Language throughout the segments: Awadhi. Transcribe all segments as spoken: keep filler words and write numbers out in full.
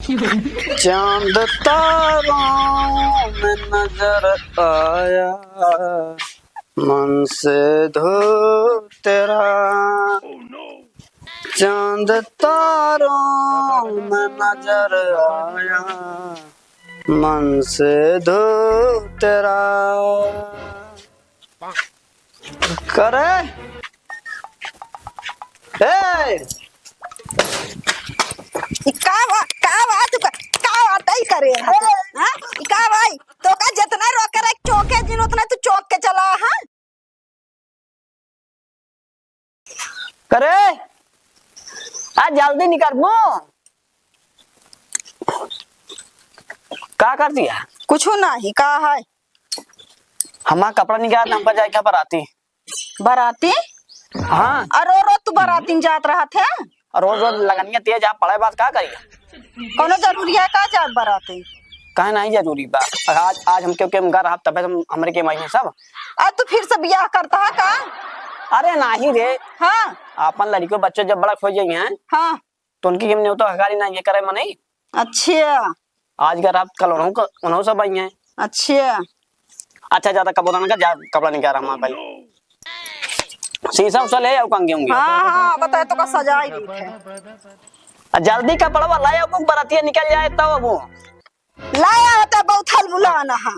चांद तारों में नजर आया, मन से दूर तेरा। चांद तारों में नजर आया, मन से दूर तेरा। करे? ए! ई का बा, का बा, तू का, का बा, तई करे? हाँ? ई का भाई? तो का जितना रोके रहे, चौके जिन उतना तू चौक के चला, हाँ? करे, आ जल्दी निकलबू। का कर दिया? कुछ नाही, का है? हमार कपड़ा निकाल, हमका जाए के बराती। बराती? हाँ। अरे रोज तू बराती में जात रहत है? और रोज रोज लगनिया तेज, आप पढ़े बात का करी? कौनो जरूरी है का जाब बराती? काहे नाही जरूरी बा? आज, आज हम क्योंकि हम घर रहब, तबे हम, हमरे के माई है सब। अब तू फिर से बियाह करता है का? अरे नाही रे। हाँ। आपन लड़िको बच्चो जब बड़ा हो जाइए हैं, हाँ। तो उनकी हम नेवता हकारी नाही है करे मनई। अच्छा। आज घर रहब, कल उन्हों का, उन्हों सब आई हैं। अच्छा। अच्छा, ज्यादा कपड़ा ना कर, जा, कपड़ा निकाल रहा हमारे भाई। शीशा उसा ले आओ, कंगे होंगे। हाँ, हाँ, बता तो का सजाई दी थे। आ, जल्दी कपड़वा लाया, कुछ बरातिया निकल जाए तब अब। लाया होता बहुत हल बुलाना है।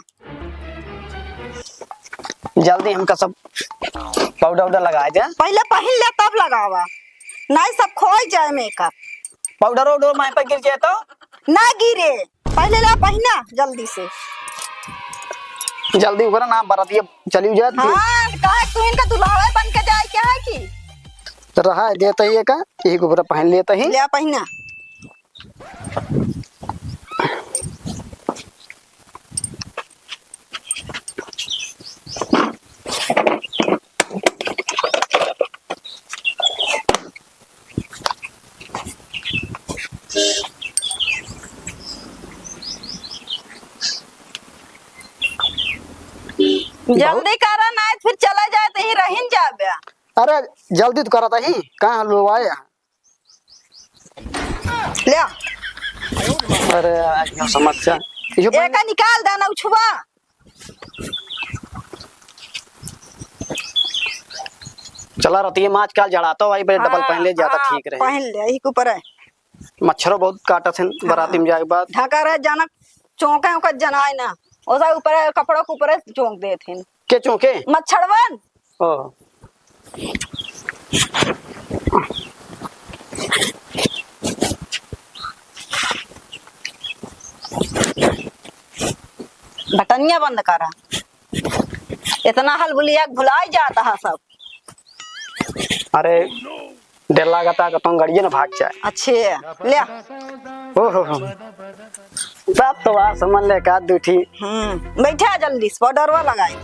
जल्दी हमका सब पाउडर उडर लगाए दे। पहले पहिन ले तब लगावा, नहीं सब खोई जाए मेकअप। पाउडर उडर माई पर गिर जाए तो? ना गिरे, पहले ला पहिना जल्दी से। जल्दी ऊपर ना बरातिया चली जात। हाँ, काहे तू इनका दुल्हावे बन के जाए क्या है कि? तो रहा देता ही का, यही को पूरा पहन लेता ही। ले पहिना। जल्दी करा, नाहीं फिर चला जाए तो ही रहिन जाबे। अरे जल्दी तो करत ही, कहाँ लोग आए हैं? ले। अरे यार, क्या समस्या। यो एका निकाल दे ना उछुआ। चला रहती है, माच काल जड़ाता भाई, डबल हाँ, पहन ले, ज्यादा हाँ, ठीक रहे। पहन ले, यही के ऊपर है। मच्छरों बहुत काटत हैं, हाँ। बराती में जाए के बाद। ढका रहे, जाना चौंके ओकर जनाए ना, ओसा ऊपर है, कपड़ों के ऊपर है, चौंक देत हैं। के चौंके? मच्छरवन। ओ। बटनिया बंद करा। इतना हलबुलिया भुलाई जाता है सब। अरे, डर लागता कि तुम गड़िए ना भाग जाए। अच्छे, ले। ओ हो हो। सब तो बात समझ ले का दूठी। हम्म, बैठा जल्दी से, पाउडरवा लगाई।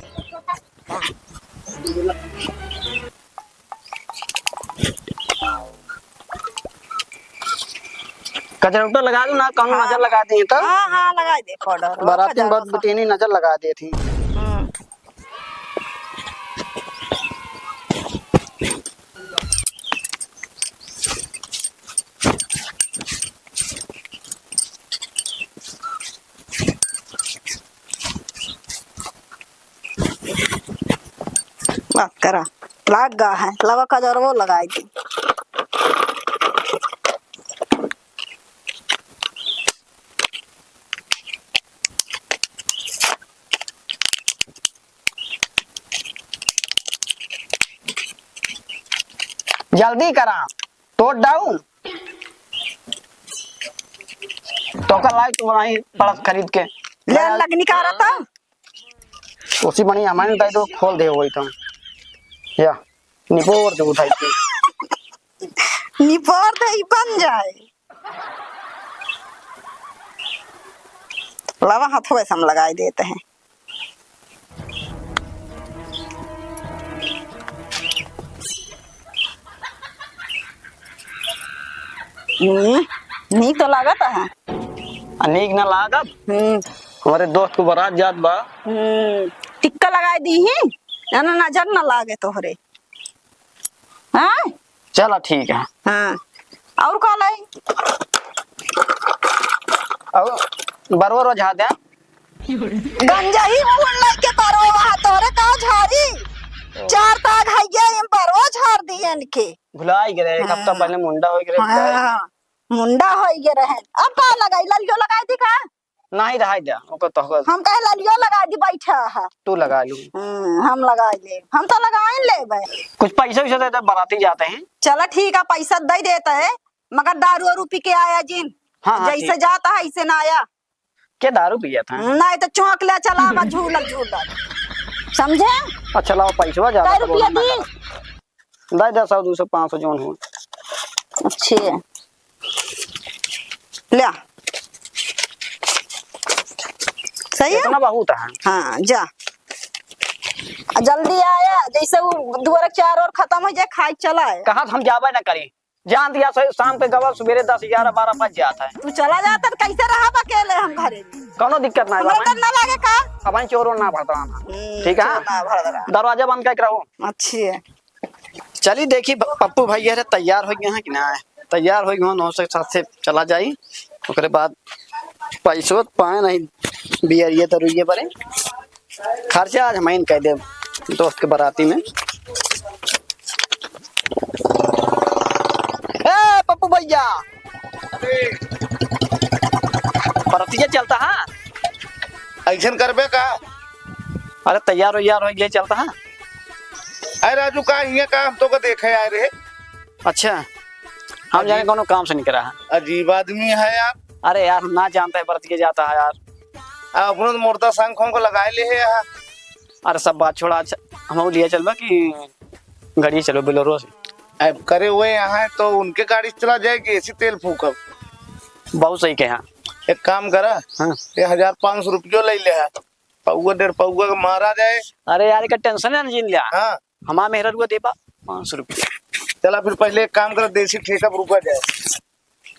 कजरौटा लगा दू ना, कौनो हाँ। नजर लगा दी तो। हाँ, हाँ, लगा दे पाउडर। बराती में बहुत कजरौटा। बुटीनी नजर लगा दी थी। हम्म। बात करा, लाग गा है, लवा कजरवो लगाई दी। जल्दी करा, तोड़ डाउन। तो का लाइट वहीं पड़त खरीद के। ले लग निकारा था। उसी बनी हमारे दाई तो खोल दे वही तो। या, निपोर दे उठाई के। निपोर दे ही बन जाए। लावा हाथों से हम लगाई देते हैं। हम्म, नीक तो लागत है। आ, नीक ना लागत? हम्म। हमारे दोस्त को बारात जात बा। हम्म, टिक्का लगाई दी ही, ना, ना, नजर ना लागे तोहरे। हाँ? चला ठीक है। हाँ, और का लाई? बरवा रोज हाथ दे। गंजा ही उड़ लइके बरवा वहाँ तोहरे का झारी। चार ताग है ये, हम बरवा झार दिए इनके। भुलाई गए, एक हफ्ता हाँ। पहले मुंडा हो गए। हाँ, मुंडा हो गए रहे। अब का लगाई, ललियो लगाई दी का? नहीं, रहाई दे, ओकर तो हो। हम कहे ललियो लगा दी, बैठा है। तू लगा लू। हम्म, हम लगा ले, हम तो लगा ही लेबे। कुछ पैसा वैसा दे दे, बराती जाते हैं। चला ठीक है, पैसा दे देता है, मगर दारू वारू पी के आया जिन। हाँ, हाँ, जैसे ठीक। जाता है, ऐसे ना आया। के दारू पिया था? नहीं तो चौंक ले, चला बा झूलल झूलल। समझे? अच्छा, लाओ पैसवा ज्यादा कै तो रुपया बोलना दी? ना। दे दे, सौ, दो सौ, पाँच सौ जौन हो। अच्छे। ल्या। सही है? इतना बहुत है। हाँ, जा। आ, जल्दी आया, जैसे वो दुआरा चार और खत्म हो जाए, खाए चला है। कहाँ हम जाबे ना करी? जान दिया, सही, शाम के गवा, सवेरे दस, ग्यारह, बारह बज जाता है। तू चला जाता तो कैसे रहब अकेले हम घरे? कौनो दिक्कत ना है, हमरा बाबा। डर ना लागे का? अब चोरो ना भरता। हम्म, ठीक है? चोर ना भरता। दरवाजा बंद करके रहो। अच्छे। चली देखी ब-, पप्पू भैया रे तैयार होइ गए हैं कि ना? तैयार होइ गए हैं, हो सके साथ से चला जाई। ओकरे बाद पैसो पाए नहीं, बियरिये तो रुइये बरे। खर्चा आज हम ही कह देब दोस्त के बराती में। ए पप्पू भैया, बरतिया चलता है। ऐसन करबे का? अरे तैयार हो यार, हो ये चलता है। अरे राजू, का हियाँ का हम तो को देखे आए रहे। अच्छा, हम जाने अजीब। कौनो काम से निकला है। अजीब आदमी है यार। अरे यार, हम ना जानते हैं बरतिया जाता है यार। आ, अपनो तो मुर्दा संग खों को लगाए ले है यार। अरे सब बात छोड़ा, अच्छा, हम लिए चलबा कि गाड़ी चलो बोलेरो से। अब करे हुए यहाँ है तो उनके गाड़ी से चला जाए कि ऐसी तेल फूकब। बहुत सही कहा। एक काम करा, हाँ। ये हजार पाँच सौ रुपयो ले ले है, पौवा डेढ़ पौवा के मारा जाए। अरे यार, एक टेंशन है ना जिन लिया। हाँ। हमार मेहररुआ देबा पाँच सौ रुपया। चला फिर पहले एक काम करा, देसी ठेका पर रुका जाए।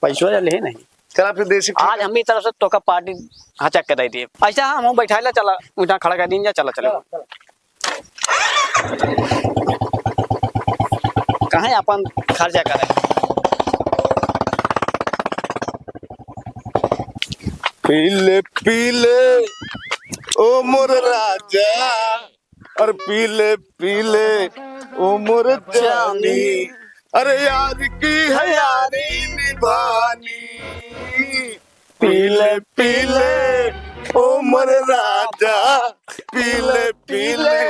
पैसवा ले नहीं। चला फिर देसी ठेका। आज हम ही तरफ से तोका पार्टी हचक के दे दिए। ऐसा हम बैठाइला, चला उठा खड़ा कर दीन जा, चला चले। चला, चला। कहाँ अपन खर्चा करे? पीले पीले ओ मोर राजा, और पीले पीले ओ मोर जानी, अरे यार की है यारी निभानी। पीले पीले ओ मोर राजा, पीले पीले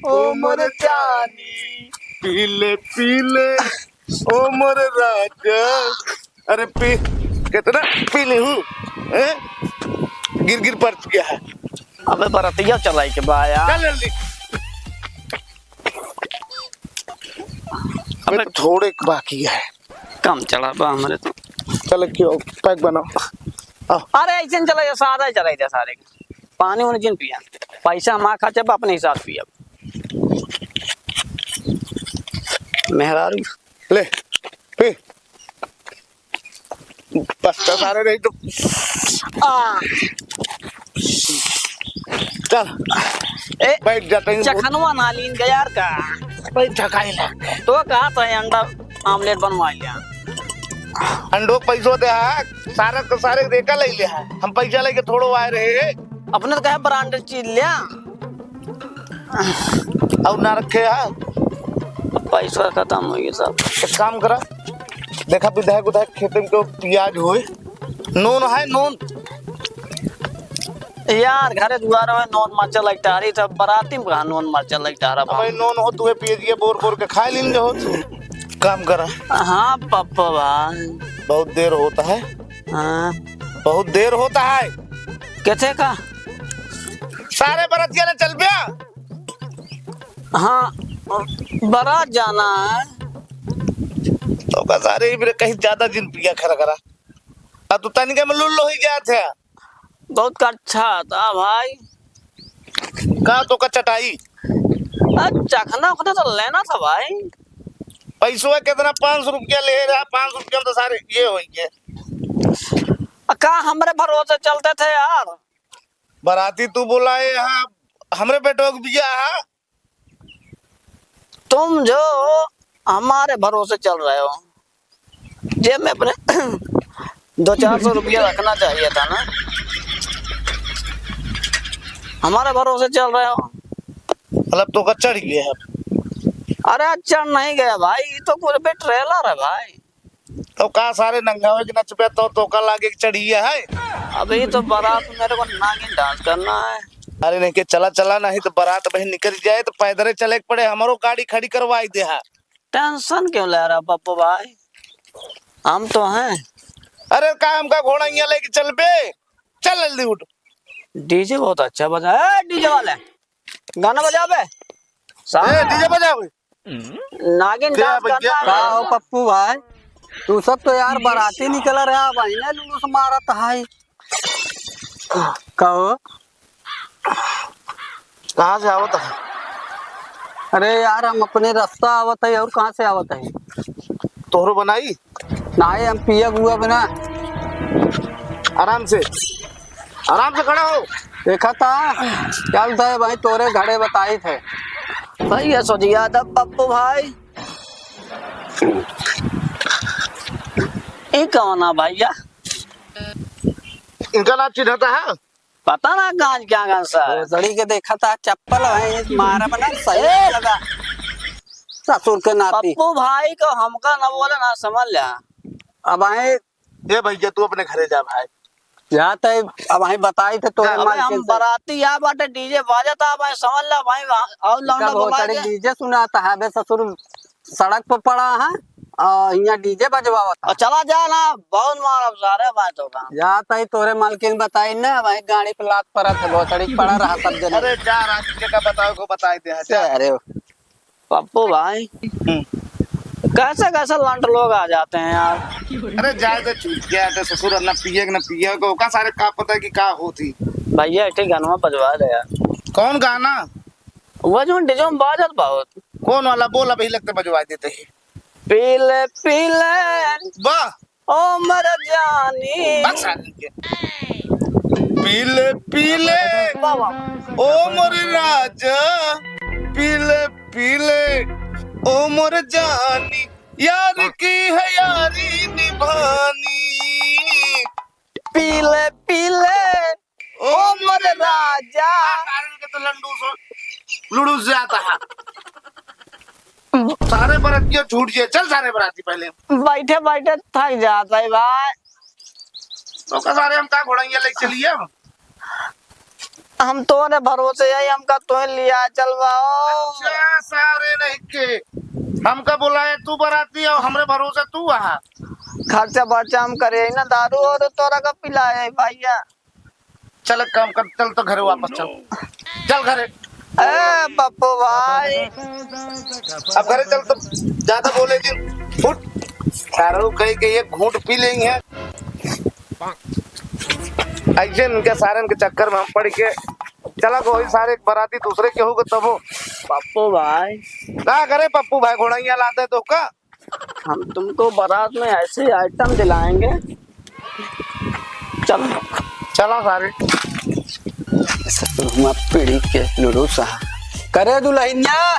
ओ मोर जानी, पीले पीले ओ मोर राजा। अरे पी, कितना पी ले हूँ, हैं? गिर गिर पड़ गया है। अबे बरतिया चलाई के बा यार। चल जल्दी। अबे अबे थोड़े बाकी है। कम चढ़ा बा हमरे तो। चल क्यों, पैक बनाओ। आओ। अरे ऐसे न चला, ये सादा ही चला, इधर सारे। पानी उनी जिन पिया, पैसा हमार खर्चा बा, अपने हिसाब पिया। मेहरारू। ले, पी। बस तो सारे नहीं तो। आ। चल। ए, बैठ जाते हैं। चखनवा ना लीन गया यार का? बैठ जा, काहे लग गए? तो कहा था अंडा आमलेट बनवा लिया। अंडो के पैसो दे हा, सारा के सारे रेका ले ले हा। हम पैसा लेके थोड़ो आए रहे। अपने तो कहे ब्रांडेड चीज लिया। और ना रखे हा। पैसा खत्म हो गया सब। एक काम करा, देखा विधायक उधायक खेते में तो प्याज होए, नून है नून। यार, घरे दुआरे में नून मरचा लइटारी, तब बराती में कहाँ नून मरचा लइटारा अब बा? भाई नून हो, तुहे पिए दिए बोर बोर के खाए लीन हो। काम करा। हाँ, पप्पा भाई। बहुत देर होता है। हाँ। बहुत देर होता है। कैसे का? सारे बरतिया ने चल पिया। हाँ, बारात जाना है। तो का सारे ही मेरे कहीं ज्यादा दिन पिया खरा करा। अब तू तनिके में लुल्ल होई जात है। बहुत का अच्छा था भाई। का तो का चटाई? आ, चखना उखना तो लेना था भाई। पैसवा कितना? पाँच सौ रुपया ले रहा, पाँच सौ रुपया में तो सारे ये होई गए। आ, का हमरे भरोसे चलते थे यार? बराती तू बोला है यहाँ, हमरे बेटवा के बिया है। तुम जो हमारे भरोसे चल रहे हो, जेब में अपने दो चार सौ रुपया रखना चाहिए था ना। हमारे भरोसे चल रहे हो। मतलब तोका चढ़ गया है? अरे, चढ़ नहीं गया भाई, ये तो कुछ भी trailer है भाई। तो का सारे नंगा होए के नचबे तो तोका लागे कि चढ़िया है? अभी तो बारात में मेरे को नागिन dance करना है। अरे नहीं के चला, चला, नहीं तो बारात बहिन निकल जाए तो पैदरे चले के पड़े, हमरो गाड़ी खड़ी करवाई दे हा। Tension क्यों ले रहा पप्पू भाई, हम तो हैं। अरे का हमका घोड़ा इहाँ लेके चलबे? चल जल्दी उठ। DJ बहुत अच्छा बजा, ए, DJ वाले, गाना बजा बे। ए, DJ बजा बे। नागिन dance करना है। का हो पप्पू भाई, तू सब तो यार बाराती निकल रहा है, वही ना लुलुस मारत है। कहो। कहाँ से आवत है? अरे यार, हम अपने रास्ता आवत है, और कहाँ से आवत है? तोहरो बनाई? नाहीं, हम पियब उयब ना। आराम से, आराम से खड़ा हो। देखा था, चल थे भाई, तोरे घरे बताई थे। भैया सोचिया था पप्पू भाई, ई कौन है भैया? इनका नाम चिन्हता है? पता ना कहाँ क्या कहाँ से है। भोसड़ी के देखा था, चप्पल है, मारा बना सही ए! लगा। ससुर के नाती। पप्पू भाई को हमका ना बोले ना, समझ लिया। अब आए। ए भैया, तू अपने घरे जा भाई। जात है, अब आए बताई थे तोरे जा। अबे मालकिन हम से। बराती या बाटे, DJ बाजा था, अब आए समझ ला भाई, और लौंडा इनका बोला भोसड़ी के। DJ सुनाता है, अबे ससुर सड़क पर पड़ा है और यहाँ DJ बजवावत है। चला जा ना, बहुत मारब सारे भाई तो का। जात है तोरे मालकिन बताई ना, वही गाड़ी पे लात परत है, भोसड़ी पड़ा रहा सब जने। अरे जा, राजू के का बताओ को बताई दे, जा। अरे पप्पू भाई, हम्म। कैसे कैसे लंड लोग आ जाते हैं यार। अरे जाए तो चूतिया के ससुर, ना पिए के ना पिए को, का सारे का पता है कि का होती। भैया, एक ठे गनवा बजवा दे यार। कौन गाना? वो जो DJ में बाजत बहुत। कौन वाला? बोल, अभी लगते बजवा देते हैं। पीले पीले वाह। ओ मर जानी। बस आ गई। पीले पीले वाह, वाह। ओ मोर राजा, पीले पीले ओ मोर जानी, यार की है यारी निभानी। पीले पीले ओ मोर राजा। हाँ, तारन के तो लंडू सो लुड़ू से आता है। सारे बरातियों छूट गए, चल सारे बराती पहले। बैठे बैठे थक जाता है भाई। तो का सारे हम का घोड़ैया लेके चलिए हम? हम तोरे भरोसे आई, हमका तोहे लिया चलवाओ। अच्छा, सारे नहीं के, हमका बुलाए तू बराती और हमरे भरोसे तू आहा। खर्चा बर्चा हम करे ना दारू और तोरा का पिलाए भैया। चल, एक काम कर, चल तो घरे वापस चल, चल घरे। ए पप्पू भाई। अब घरे चल, तो ज्यादा बोले जिन, उठ। सारो कही के एक घूंट पी लेंगे। ऐसे इनके सारन के चक्कर में हम पड़ के चला कोई सारे एक बराती दूसरे के होगे तबो। पप्पू भाई। का करे पप्पू भाई, घोड़ैया लाते तो का? हम तुमको बारात में ऐसे आइटम दिलाएंगे। चलो। चलो सारे। सतुरमा पीढ़ी के लुलू सा। करे दुल्हनिया,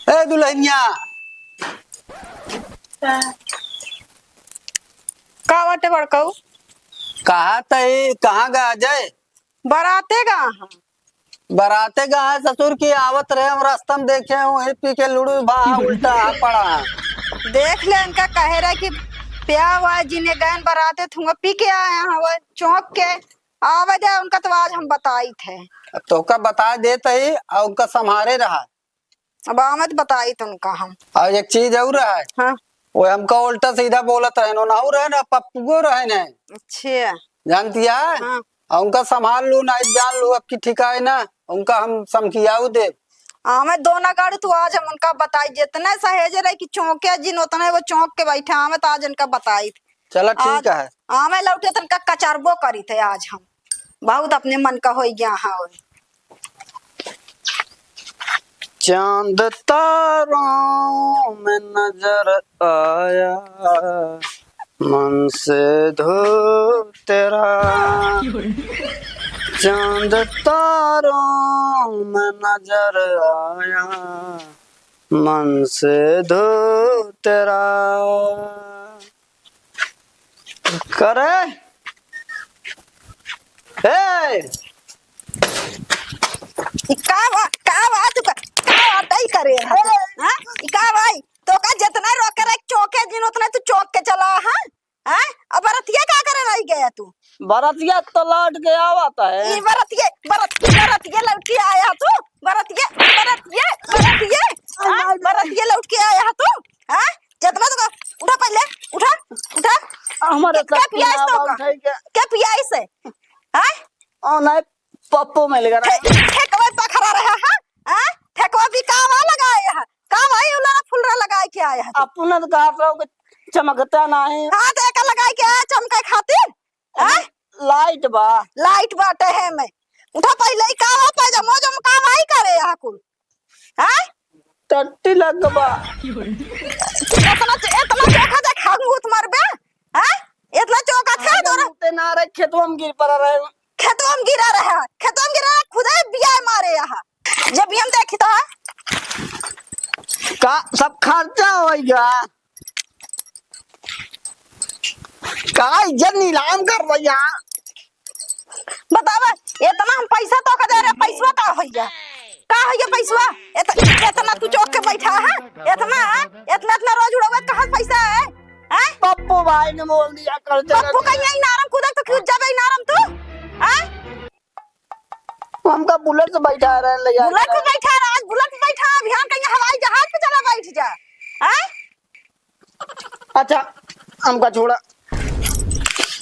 ए दुल्हनिया। का बाटे बड़कऊ? कहाँ तई, कहाँ गा अजय? बराते गा हम। बराते गा है ससुर की, आवत रहे हम रास्ता में देखे हूँ, वहीं पी के लुड़ू भा उल्टा आ पड़ा है। देख ले, इनका कहे रहे कि प्या हुआ है, जिन्हें गैन बराते थुआ पी के आए हैं, वो चौंक के आवे दे उनका, तो आज हम बताई थे। तोका बता देत ही, और उनका संभारे रहा। अब आमद बताई तो उनका हम। और एक चीज और है। हाँ। वो हमका उल्टा सीधा बोलत रहे, नोनहू रहे ना, पप्पुओ रहे ना। अच्छा। जानती है? हाँ। और उनका संभाल लू, नहीं जान लू, अब की ठिकाए ना, उनका हम समखियाऊ दे। हमें दोनों गाड़ी तू आज हम उनका बताई, जितने सहेजे रहे कि चौंके जिन, उतने वो चौंक के बैठे, हमें तो आज इनका बताई। चला ठीक आज है। हमें लौटे तनका कचरबो करी थे आज हम, बहुत अपने मन का हो गया। हाँ, चांद तारों में नजर आया, मन से दूर तेरा। चांद तारों में नजर आया, मन से दूर तेरा। करे, ए, ई का बा, का बा, तू का, का बा, तई करे है? हाँ? ई का भाई? तो का जितना रोके रहे चौके जिन, उतना तू चौक के चला, हाँ? हाँ? अब बरतिया का करे रह गया तू? बरतिया तो लौट के आवत है। ई बरतिये, बरत-, बरतिये लौट के आया तू? बरतिये, बरतिये, बरतिये, हाँ? बरतिये लौट के आया तू? हाँ? जितना तो का, उठा पहले, उठा, उठा। हमारे के, के पियाइस तो का? उठाई के। के पियाइस है? हाँ? ओ नहीं, पप्पू मिल गया। ठे-, ठेकवा पखरा रहा है, हाँ? ठेकवा बिकावा लगाए है। का भाई उलरा फुलरा लगाए के आया है? अपना तो कहत रहो कि चमकता नहीं। हाँ, तो एका लगाए के आया चमके खातिर? हाँ? लाइट बा। लाइट बाटे है में। उठा पहले ही का बा, पैजामा जो काम आई करे यहाँ कुल। हाँ? टट्टी लग बा। इतना, इतना चोखा देखा मुँह मरबे? हाँ? इतना चोखा थे अरे तोरा? मुते ना रहे, खेतवा में गिर पड़ा रहे। खेतवा में गिरा रहे, खेतवा में गिरा रहे, खुदे बिया मारे यहाँ। जब भी हम देखी तो है। का सब खर्चा हो गया? का इज्जत नीलाम कर भैया? बतावा, इतना हम पैसा तो का दे रहे, पैसवा का होइया? का होइया पैसवा? इत-, इतना तू चौक के बैठा है, इतना, इतना, इतना रोज उड़ावे, कहाँ से पैसा है? हैं? पप्पू भाई ने बोल दिया कर दे। पप्पू कहीं यही नारम कूदे तो क्यों जाबे नारम तू? हैं? हमका बुलेट से बैठा रहे ले जाए। बुलेट पे बैठा रहा, आज बुलेट पे बैठा, अब यहाँ कहीं हवाई जहाज पे चला बैठ जा। हैं? अच्छा, हमका छोड़ा।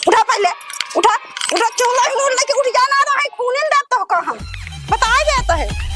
उठा पहले, उठा, उठा, चूल्हा ही मूल लेके उठ जाना रहा है, खूनिन देत तो का हम। बताए देत है।